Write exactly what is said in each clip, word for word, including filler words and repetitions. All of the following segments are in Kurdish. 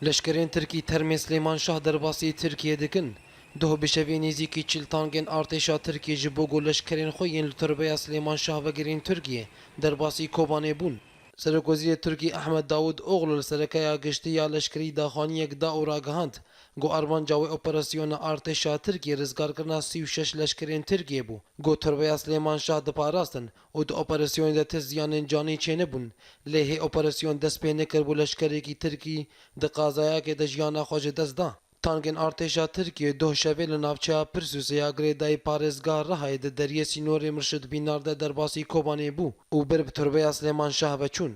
Leşkerên Tirkî termê Silêman Şah derbasî Tirkiyê dikin. Doh bi şevê nêzîkî çil tangên artêşa Tirkiyê ji bo ku leşkerên xwe yên li turbeya Silêman Şah vegerîn Tirkiyê, derbasî Kobanê bûn. Serokwezîrê Tirkî Ehmed Davutoglu li serekeya giştî ya leşkerî daxuyaniyek da û ragihand ku armanca wê operasyona artêşa Tirkiyê rizgarkirina sî û şeş leşkerên Tirkiyê bû ku turbeya Silêman Şah diparastin û di operasyonê de ti ziyanên canî çênebûn. Lê hê operasyon dest pê nekiribû leşkerekî Tirkî di qazayakê de jiyana xwe ji dest da. Tangên artêşa Tirkiyê doh şevê li navçeya Pirsûsê ya girêdayî parêzgeha Rihayê di deriyê sînorê Mirşid Bînar de derbasî Kobanê bû û ber bi turbeya Silêman Şah ve çûn.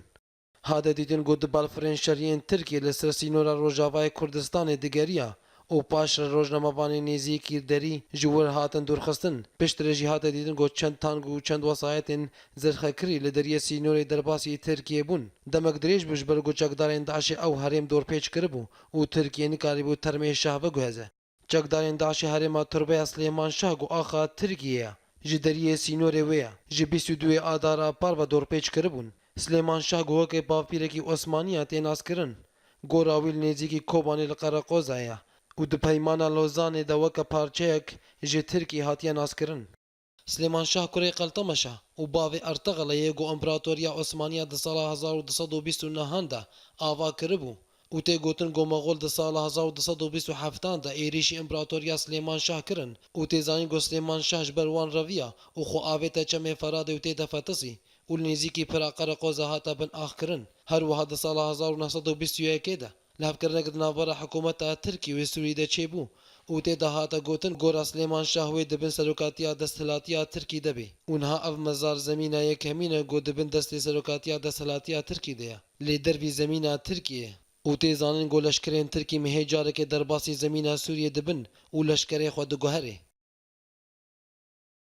Hate dîtin ku du balfirên şerî yên Tirkiyê li ser sînora rojavayê Kurdistanê digeriya û paşre rojnamevanên nêzîkî derî ji wir hatin dûrxistin. Piştre jî hate dîtin ku çend tank û çend wesayetên zirxekirî li deriyê sînorê derbasî Tirkiyê bûn. Demek dirêj bû ji ber ku çekdarên DAIŞê ew herêm dorpêç kiribû û Tirkiye nikarîbû termê şah veguheze. Çekdarên DAIŞê herêma turbeya Silêman Şah ku axa Tirkiyê ye, ji deriyê sînorê wê ye, ji bîst û duyê Adara par ve dorpêç kiribûn. Silêman Şah ku weke bavpîrekî Osmaniya tê naskirin, gora wî li nêzîkî Kobanê li Qereqoza ye û di Peymana Lozanê de weke parçeyek ji Tirkiyê hatiye naskirin. Silêman Şah kurê Qeltemeşa û bavê Ertexelê ye ku Împaratoriya Osmaniya di sala hezar û du sed û bîst û nehan de ava kiribû û tê gotin ku Mexol di sala hezar û du sed û bîst û heftan de êrîşî Împaratoriya Silêman Şah kirin û tê zanîn ku Silêman Şah ji ber wan reviya û xwe avête Çemê Feradê û tê de fetisî û li nêzîkî pira Qereqoza hate bin ax kirin. Her wiha di sala hezar û neh sed û bîst û yekê de lihevkirinek di navbera hikûmeta Tirkî û Sûrî de çêbû û tê de hate gotin, gora Silêman Şah wê di bin serokatiya desthilatiya Tirkî de bê û niha ev mezar zemîna yekemîn e ku di bin destê serokatiya desthilatiya Tirkî de ye, lê dervî zemîna Tirkiyê ye û tê zanîn ku leşkerên Tirkî mehê carekê derbasî zemîna Sûriyê dibin û leşkerê xwe diguherê.